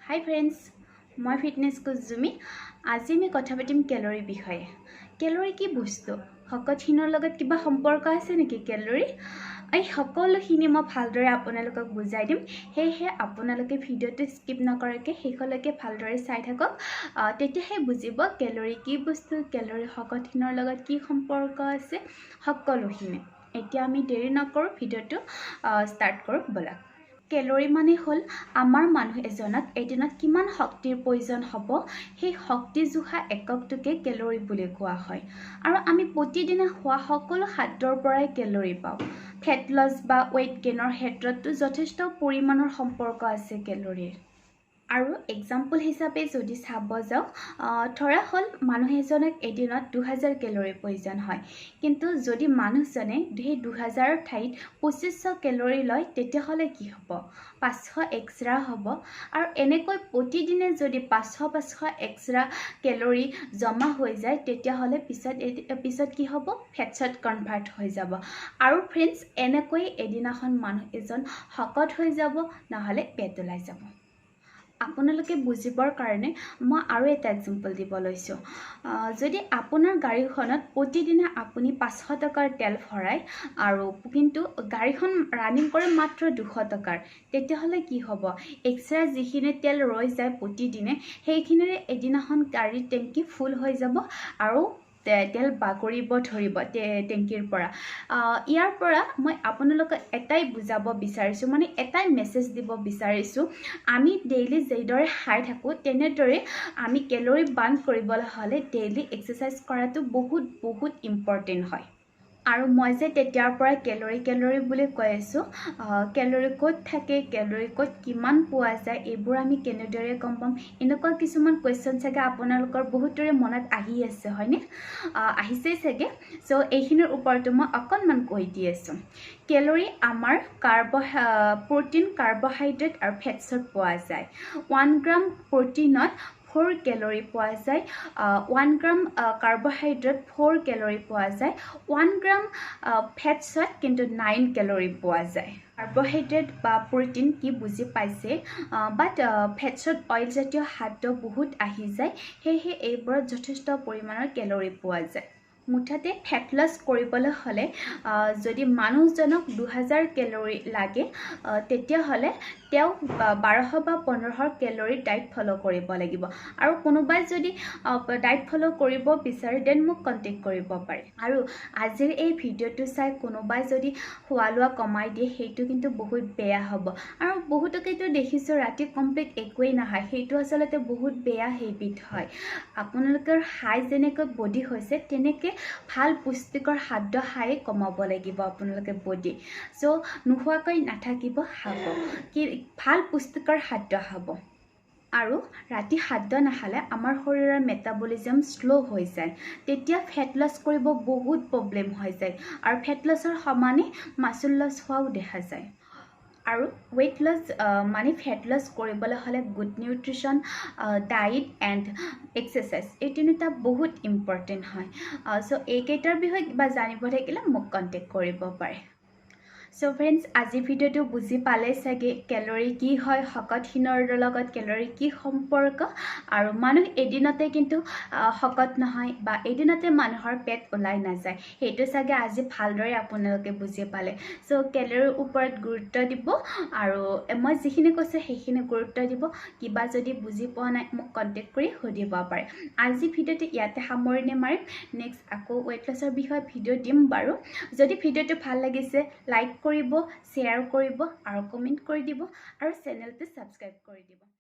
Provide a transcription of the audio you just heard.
হাই friends, মই fitness Koch জুমি। আজি আমি কথা পাতিম কেলৰিৰ বিষয়ে। কেলৰি কি বস্তু? শকত ক্ষীণৰ লগত কিবা সম্পৰ্ক আছে নেকি কেলৰি? এই সকলোখিনি মই ভালদৰে আপোনালোকক বুজাই দিম। সেয়েহে আপোনালোকে ভিডিঅ'টো স্কিপ নকৰাকৈ শেষলৈকে ভালদৰে চাই থাকক, তেতিয়াহে বুজিব কেলৰি কি বস্তু, কেলৰি শকত ক্ষীণৰ লগত কি সম্পৰ্ক আছে, সকলোখিনি। এতিয়া আমি দেৰি নকৰোঁ, ভিডিঅ'টো ষ্টাৰ্ট কৰোঁ ব'লক। কেলৰি মানে হ'ল আমাৰ মানুহ এজনক এদিনত কিমান শক্তিৰ প্ৰয়োজন হ'ব, সেই শক্তি জোখা এককটোকে কেলৰি বুলি কোৱা হয়। আৰু আমি প্ৰতিদিনে খোৱা সকলো খাদ্যৰ পৰাই কেলৰি পাওঁ। ফেট লছ বা ৱেইট গেইনৰ ক্ষেত্ৰতো যথেষ্ট পৰিমাণৰ সম্পৰ্ক আছে কেলৰিৰ। আৰু এক্সাম্পল হিচাপে যদি চাব যাওঁ, ধৰা হ'ল মানুহ এজনক এদিনত 2000 কেলৰিৰ প্ৰয়োজন হয়, কিন্তু যদি মানুহজনে সেই 2000ৰ ঠাইত 2500 কেলৰি লয়, তেতিয়াহ'লে কি হ'ব? 500 এক্সট্ৰা হ'ব। আৰু এনেকৈ প্ৰতিদিনে যদি 500 500 এক্সট্ৰা কেলৰি জমা হৈ যায়, তেতিয়াহ'লে পিছত কি হ'ব? ফেটছত কনভাৰ্ট হৈ যাব। আৰু ফ্ৰেণ্ডছ, এনেকৈ এদিনাখন মানুহ এজন শকত হৈ যাব, নহ'লে পেট ওলাই যাব। আপোনালোকে বুজিবৰ কাৰণে মই আৰু এটা এক্সাম্পল দিব লৈছোঁ। যদি আপোনাৰ গাড়ীখনত প্ৰতিদিনে আপুনি 500 টকাৰ তেল ভৰায় আৰু কিন্তু গাড়ীখন ৰানিং কৰে মাত্ৰ 200 টকাৰ, তেতিয়াহ'লে কি হ'ব? এক্সট্ৰা যিখিনি তেল ৰৈ যায় প্ৰতিদিনে, সেইখিনিৰে এদিনাখন গাড়ীৰ টেংকি ফুল হৈ যাব আৰু তেল বাগৰিব ধৰিব টেংকিৰ পৰা। ইয়াৰ পৰা মই আপোনালোকক এটাই বুজাব বিচাৰিছোঁ, মানে এটাই মেছেজ দিব বিচাৰিছোঁ, আমি ডেইলি যিদৰে খাই থাকোঁ, তেনেদৰে আমি কেলৰি বাৰ্ণ কৰিবলৈ হ'লে ডেইলি এক্সাৰচাইজ কৰাটো বহুত বহুত ইম্পৰ্টেণ্ট হয়। আৰু মই যে তেতিয়াৰ পৰা কেলৰি কেলৰি বুলি কৈ আছোঁ, কেলৰি ক'ত থাকে, কেলৰি ক'ত কিমান পোৱা যায়, এইবোৰ আমি কেনেদৰে গম পাম, এনেকুৱা কিছুমান কুৱেশ্যন চাগে আপোনালোকৰ বহুতৰে মনত আহি আছে, হয়নে? আহিছেই চাগে। চ' এইখিনিৰ ওপৰতো মই অকণমান কৈ দি আছোঁ। কেলৰি আমাৰ প্ৰ'টিন, কাৰ্বহাইড্ৰেট আৰু ফেটছত পোৱা যায়। 1 গ্ৰাম প্ৰ'টিনত 4 কেলৰি পোৱা যায়, 1 গ্ৰাম কাৰ্বহাইড্ৰেট 4 কেলৰি পোৱা যায়, 1 গ্ৰাম ফেটছত কিন্তু 9 কেলৰি পোৱা যায়। কাৰ্বহাইড্ৰেট বা প্ৰ'টিন কি বুজি পাইছে, বাট ফেটছত অইলজাতীয় খাদ্য বহুত আহি যায়, সেয়েহে এইবোৰত যথেষ্ট পৰিমাণৰ কেলৰি পোৱা যায়। মুঠতে ফেট লছ কৰিবলৈ হ'লে যদি মানুহজনক 2000 কেলৰি লাগে, তেতিয়াহ'লে তেওঁ 1200 বা 1500 কেলৰি ডাইট ফ'ল' কৰিব লাগিব। আৰু কোনোবাই যদি ডাইট ফ'ল' কৰিব বিচাৰে, then মোক কণ্টেক্ট কৰিব পাৰে। আৰু আজিৰ এই ভিডিঅ'টো চাই কোনোবাই যদি খোৱা লোৱা কমাই দিয়ে, সেইটো কিন্তু বহুত বেয়া হ'ব। আৰু বহুতকেতো দেখিছোঁ ৰাতি কমপ্লিট একোৱেই নাখায়, সেইটো আচলতে বহুত বেয়া হেবিট হয়। আপোনালোকৰ খাই যেনেকৈ বডি হৈছে, তেনেকৈ ভাল পুষ্টিকৰ খাদ্য খাই কমাব লাগিব আপোনালোকে বডি। চ' নোখোৱাকৈ নাথাকিব, খাব কি, ভাল পুষ্টিকৰ খাদ্য খাব। আৰু ৰাতি খাদ্য নাখালে আমাৰ শৰীৰৰ মেটাবলিজম শ্ল' হৈ যায়, তেতিয়া ফেট লছ কৰিব বহুত প্ৰব্লেম হৈ যায় আৰু ফেট লছৰ সমানে মাচুল লছ হোৱাও দেখা যায়। আৰু ৱেইট লছ মানে ফেট লছ কৰিবলৈ হ'লে good nutrition, diet and exercise, এই তিনিটা বহুত ইম্পৰ্টেণ্ট হয়। চ' এইকেইটাৰ বিষয়ে কিবা জানিব থাকিলে মোক কণ্টেক্ট কৰিব পাৰে। চ' ফ্ৰেণ্ডছ, আজিৰ ভিডিঅ'টো বুজি পালে চাগে কেলৰি কি হয়, শকত ক্ষীণৰ লগত কেলৰি কি সম্পৰ্ক, আৰু মানুহ এদিনতে কিন্তু শকত নহয় বা এদিনতে মানুহৰ পেট ওলাই নাযায়, সেইটো চাগে আজি ভালদৰে আপোনালোকে বুজি পালে। চ' কেলৰিৰ ওপৰত গুৰুত্ব দিব আৰু মই যিখিনি কৈছোঁ সেইখিনি গুৰুত্ব দিব। কিবা যদি বুজি পোৱা নাই, মোক কণ্টেক্ট কৰি সুধিব পাৰে। আজি ভিডিঅ'টো ইয়াতে সামৰণি মাৰিম। নেক্সট আকৌ ৱেইট লছৰ বিষয়ে ভিডিঅ' দিম বাৰু। যদি ভিডিঅ'টো ভাল লাগিছে, লাইক কৰিব, শ্বেয়াৰ কৰিব আৰু কমেণ্ট কৰি দিব আৰু চেনেলটো ছাবস্ক্ৰাইব কৰি দিব।